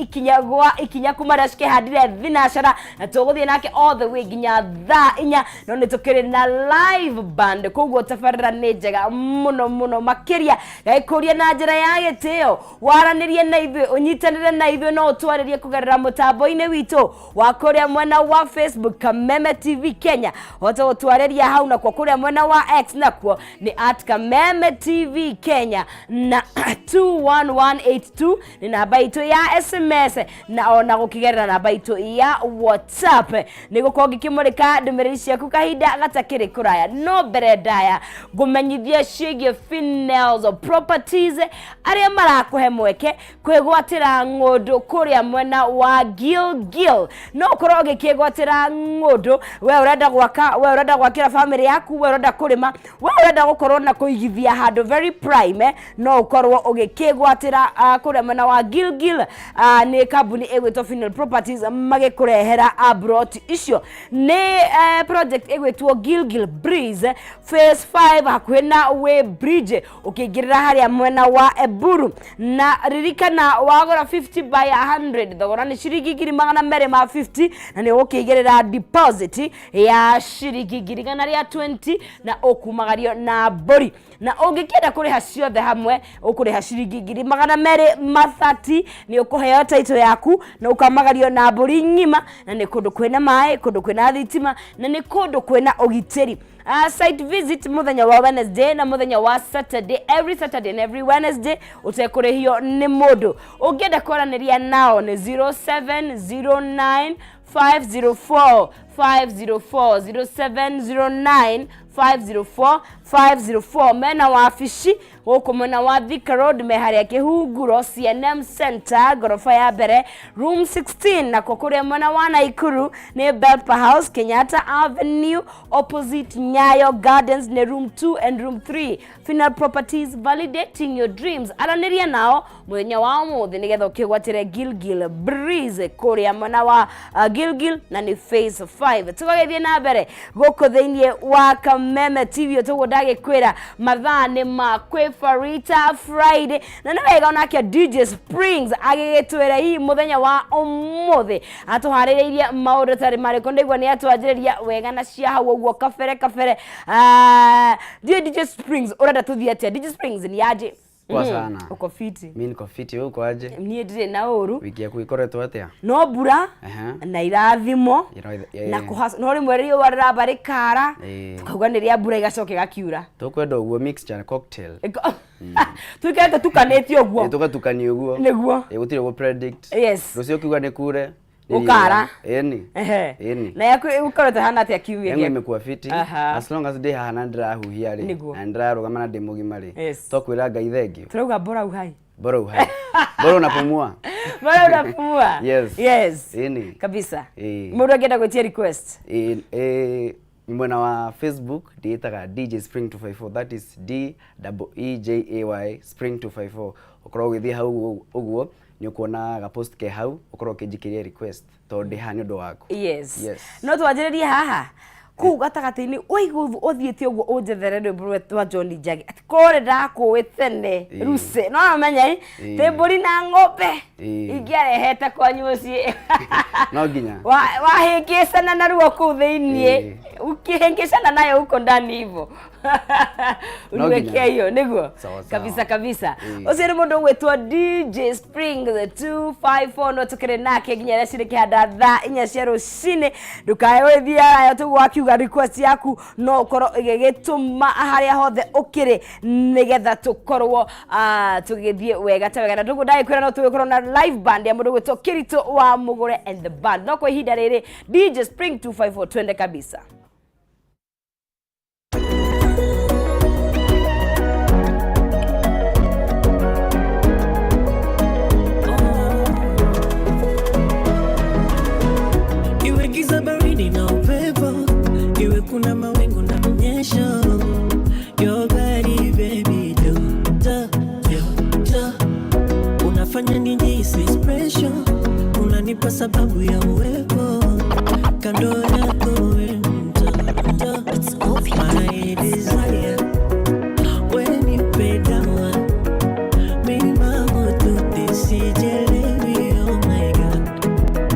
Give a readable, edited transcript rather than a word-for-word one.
Ikinya gwa ikinya kuma rĩa cikĩhandire thinacara na tũgũthiĩ nake all the way nginya thaa 4, no nĩ tũkĩrĩ na live band, koguo tabarĩra nĩ njega mũno mũno makĩria. Gagĩkũria na njĩra ya gĩtĩo waranĩrie na ithuĩ, ũnyitanĩre na ithuĩ, no ũtwarĩrie kũgerera mũtambo-inĩ witũ wa kũrĩa mwena wa Facebook, Kameme TV Kenya, hote gũtwarĩria hau, nakuo kũrĩa mwena wa X nakuo nĩ @KamemeTV Kenya, na 21182 nĩ namba itũ ya SMS, na ona gũkĩgerera namba itũ ya WhatsApp nĩ gũkorwo ngĩkĩmũrĩka ndũmĩrĩri ciaku kahinda gatakĩrĩ kũraya. No mbere ndaya ngũmenyithia ciĩgiĩ Finels Properties, arĩa marakũhe mweke kwĩgwatĩra ng'ũndũ kũrĩa mwena wa Gilgil. No ũkorwo ũgĩkĩgwatĩra ng'ũndũ, we ũrenda gwaka, we ũrenda gwakĩra family yaku, we ũrenda kũrĩma, we ũrenda gũkorwo na kũigithia handũ very prime, no ũkorwo ũgĩkĩgwatĩra kũrĩa mwena wa Gilgil. Nĩ kambuni ĩgwĩtwo Final Properties magĩkũrehera plot icio. Nĩ project ĩgwĩtwo Gilgil Breeze Phase 5, hakuhĩ na Way Bridge ũkĩingĩrĩra harĩa mwena wa Eburu. Na ririkana, wagũra 50 by 100, thogora nĩ ciringi 250,000, na nĩ ũgũkĩigĩrĩra deposit ya ciringi 120,000 na ũkumagario na mbũri. Na ũngĩkĩenda kũrĩha ciothe hamwe, ũkũrĩha ciringi 230,000, nĩ ũkũheo title yaku na ũkamagario na mbũri ng'ima. Na nĩ kũndũ kwĩna maĩ, kũndũ kwĩna thitima, na nĩ kũndũ kwĩna ũgitĩri. Site visit muthenya wa Wednesday na muthenya wa Saturday, every Saturday and every Wednesday, ũtekũrĩhio nĩ mũndũ. Ũngĩenda kwaranĩria nao nĩ 0709 504 504, 0709 504 504. Mena wabici gũkũ mwena wa Thika Road, me harĩa Kĩhunguro CNM Center, ngoroba ya mbere, room 16. Nakuo kũrĩa mwena wa Naikuru nĩ Belpa House, Kenyatta Avenue, opposite Nyayo Gardens, nĩ room 2 and room 3. Final Properties, validating your dreams. Aranĩria nao mũthenya wa ũmũthĩ nĩgetha ũkĩgwatĩre Gilgil Breeze kũrĩa mwena wa Gilgil, na nĩ phase 5. Tũgagĩthiĩ na mbere gũkũ thĩinĩ wa Kameme TV. Tũguo ndagĩkwĩra, mathaa nĩ ma kwĩ Farita Friday, na nĩ wega onake DJ Springs agĩgĩtwĩra hihi mũthenya wa ũmũthĩ atũharĩrĩirie maũndũ tarĩ marĩkũ. Ndaigua nĩ atwanjĩrĩria wega na cia hau ũguo kabere kabere. Ndiĩ DJ Springs, ũrenda tũthiĩ atĩa? DJ Springs, ni aje? Poa sana. Uko fiti? Mi niko fiti, wewe uko aje? Niĩ ndirĩ na ũru. Wiki yaku ikoretwo atia? No mbura na irathimo na kũhaca, no rĩmwe riũa rĩramba rĩkara, tukauga nĩ rĩa mbura, igacoka ĩgakiura. Tukwenda ũguo, mixture, cocktail. Tuikare tũtukanĩtie ũguo. Tugatukania ũguo. Nĩguo. Gũtirĩ gũ predict. Rũciũ kiuga nĩ kure, nĩ Ũkara. riũa. Ĩni. Ĩni. Na yaku ĩkoretwo hana atĩa kiumia Yangu gĩaku? imekuwa fiti. As long as ndĩ haha na ndĩrahuhia rĩ, Nĩguo. na ndĩrarũgama na ndĩ mũgima rĩ, tokwĩra Ngai thengiũ. Turauga bora uhai. Bora uhai. Bora unapumua. Bora unapumua. Yes. Yes. Ĩni. Kabisa. Ĩĩ. Mũndũ angĩenda gwĩtia request? Ĩ, mwena wa Facebook ndĩĩtaga DJ Spring 254, that is D double E J A Y Spring 254. Ũkorwo ũgĩthiĩ hau ũguo nĩ ũkuona ga post ke hau, ũkorwo ũkĩnjikĩria request tondũ ndĩ haha nĩ ũndũ waku. Yes. Yes. No twanjĩrĩrie haha kũu gatagatĩ-inĩ, waigua ũthiĩte ũguo ũnjethere rwĩmbo rwa John Njagi, atĩ kũrĩ ndakũĩ tene. Ruse no amenya tĩ mbũri na ng'ombe ingĩarehete kwanyu mũciĩ. No nginya. Wahĩngĩcana naruo kũu thĩiniĩ, ukihĩngĩcana nayo huko ndani hivyo. No Uniwekea nginya. hiyo nĩguo. Sawa, sawa. Kabisa kabisa. Ũcio nĩ mũndũ ũgwĩtwo DJ Spring 254, no tũkĩrĩ nake nginya rĩa cirĩ kĩhanda thaa 4 cia rũcinĩ. Ndũkae gũgĩthiĩ haraya, tũguo wakiuga request yaku no ũkorwo ĩgĩgĩtũma harĩa hothe ũkĩrĩ nĩgetha tũkorwo tũgĩthiĩ wega ta wega. Na ndũguo ndagĩkwĩra, no tũgĩkorwo na live band ya mũndũ ũgwĩtwo Kĩritũ wa Mũgũre and the band. No kwa ihinda rĩrĩ, DJ Spring 254, twende kabisa. Iwe giza, baridi na upepo, iwe kuna mawingu na mnyesho, your body baby, joto joto, unafanya nijihisi special, unanipa sababu ya uwepo kando yako.